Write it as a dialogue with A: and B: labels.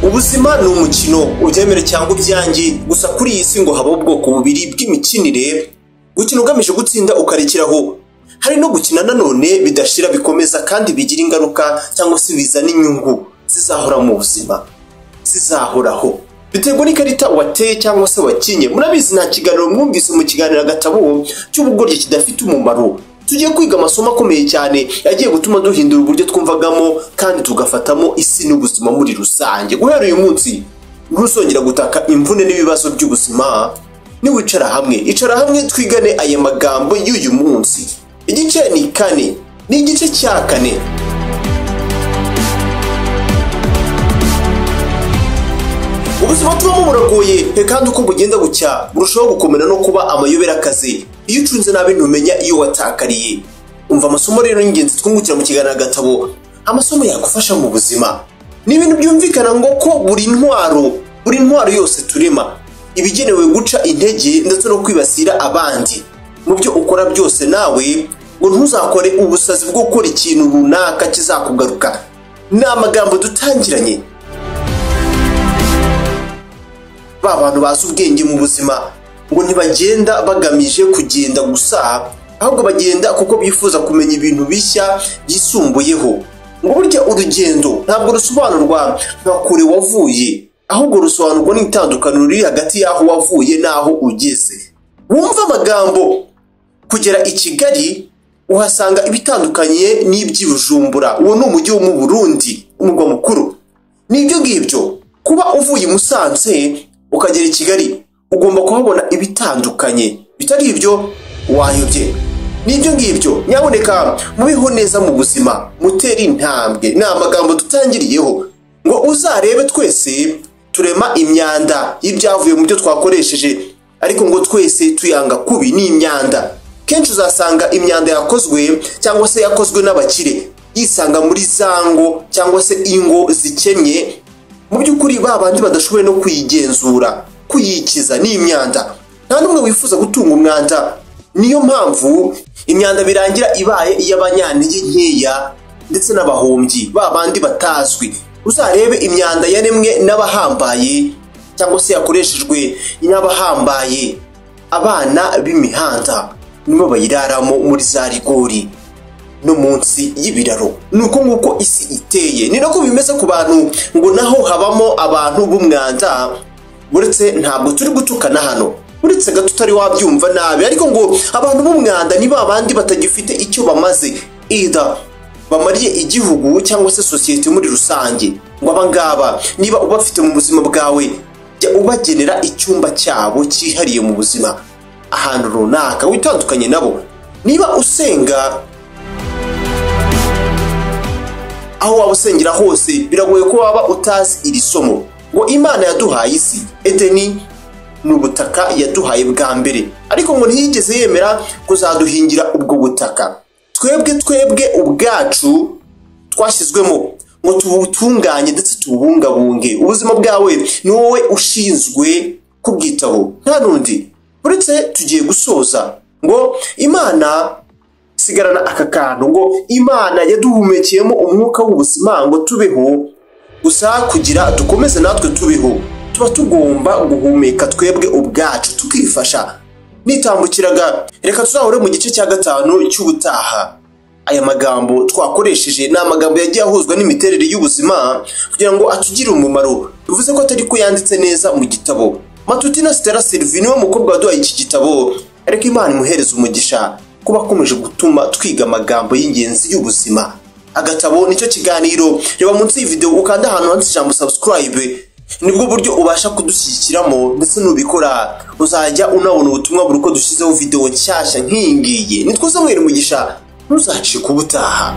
A: Ubuzima ni umukino, ubyemere cyangwa ubyange. Gusa kuri iyi si ngo habaho ubwoko bubiri bw'imikinire: gukina ugamije gutsinda ukarekeraho, hari no gukina nanone bidashira, bikomeza kandi bigira ingaruka cyangwa se bizana inyungu zizahora mu buzima, zizahoraho. Biterwa n'ikarita wateye cyangwa se wakinye. Murabizi, nta kiganiro mwumvise mu kiganiro Agatabo cy'ubugoryi kidafite umumaro. Tugiye kwiga amasomo akomeye cyane agiye gutuma duhindura uburyo twumvagamo kandi tugafatamo isi n'ubuzima muri rusange. Guhera uyu munsi ntuzongera gutaka imvune n'ibibazo by'ubuzima. Niwicara hamwe, icara hamwe twigane aya magambo y'uyu munsi. Igice ni kane, ni igice cya kane. Ubuzima tubamo buragoye kandi uko bugenda bucya burushaho gukomera no kuba amayobera akazi. Iyo ucunze nabi ntumenya iyo watakariye. Umva amasomo rero y'ingenzi twungukira mu kiganiro Agatabo, amasomo yagufasha mu buzima. Ni ibintu byumvikana ngo ko buri ntwaro yose turema ibigenewe guca intege ndetse no kwibasira abandi. Mu byo ukora byose nawe ngo ntuzakore ubusazi bwo gukora ikintu runaka kizakugaruka. Ni amagambo dutangiranye. Ba bantu bazi ubwenge mu buzima ngo ntibagenda bagamije kugenda gusa, ahubwo bagenda kuko bifuza kumenya ibintu bishya byisumbuyeho. Ngo burya urugendo ntabwo rusobanurwa nka kure wavuye, ahubwo rusobanurwa n'itandukaniro riri hagati y'aho wavuye n'aho ugeze. Wumva amagambo, kugera i Kigali uhasanga ibitandukanye n'iby'i Bujumbura. Uwo ni umujyi wo mu Burundi, umurwa mukuru. Nibyo ngibyo, kuba uvuye i Musanze ukagera i Kigali ugomba kuhabona ibitandukanye, bitari ibyo wayobye. Nibyo ngibyo, nyaboneka mubiho neza mu buzima, mutere intambwe. Ni amagambo dutangiriyeho ngo uzarebe twese turema imyanda y'ibyavuye mu byo twakoresheje, ariko ngo twese tuyanga kubi. Ni imyanda. Kenshi uzasanga imyanda yakozwe cyangwa se yakozwe n'abakire yisanga muri zango cyangwa se ingo zikennye. Mu by'ukuri ba bandi badashoboye no kuyigenzura, kuyikiza, ni imyanda. Nta n'umwe wifuza gutunga umwanda. Niyo mpamvu imyanda birangira ibaye iy'abanyantege nkeya ndetse n'abahombyi, ba bandi batazwi. Uzarebe imyanda yaremwe n'abahambaye cyangwa se yakoreshejwe n'abahambaye, abana b'imihanda nibo bayiraramo muri za rigori no munsi y'ibiraro. Nuko nguko isi iteye. Ni nako bimeze ku bantu, ngo naho habamo abantu b'umwanda. Uretse ntabwo turi gutukana hano, uretse gato utari wabyumva nabi, ariko ngo abantu b'umwanda ni ba bandi batagifite icyo bamaze, either bamariye igihugu cyangwa se sosiyete muri rusange. Ngo abangaba niba ubafite mu buzima bwawe, jya ubagenera icyumba cyabo cyihariye mu buzima, ahantu runaka witandukanye nabo. Niba usenga, aho waba usengera hose biragoye ko waba utazi iri somo. Ngo Imana yaduhaye isi, Edeni ni ubutaka yaduhaye bwa mbere, ariko ngo ntiyigeze yemera kuzaduhingira ubwo butaka. Twebwe ubwacu twashyizwemo ngo tubutunganye ndetse tububungabunge. Ubuzima bwawe ni wowe ushinzwe kubwitaho, nta n'undi. Uretse tugiye gusoza ngo Imana sigarana aka kantu, ngo Imana yaduhumekeyemo umwuka w'ubuzima ngo tubeho. Gusa kugira dukomeze natwe tubeho, tuba tugomba guhumeka twebwe ubwacu tukifasha. Nitambukiraga, reka tuzahure mu gice cya 5 cy'ubutaha. Aya magambo twakoresheje ni amagambo yagiye ahuzwa n'imiterere y'ubuzima kugira ngo atugire umumaro. Bivuze ko atari ko yanditse neza mu gitabo. Matutina Stella Sylvie niwe mukobwa waduhaye iki gitabo. Ariko Imana imuhereza umugisha kuba akomeje gutuma twiga amagambo y'ingenzi y'ubuzima. Agatabo nicyo kiganiro. Reba munsi y'iyi video ukanda ahantu handitse ijambo subscribe, nibwo buryo ubasha kudushyigikiramo, ndetse nubikora uzajya unabona ubutumwa buri uko dushyizeho video nshyashya nk'iyi ngiyi. Nitwa Samuel Mugisha, ntuzacike ubutaha.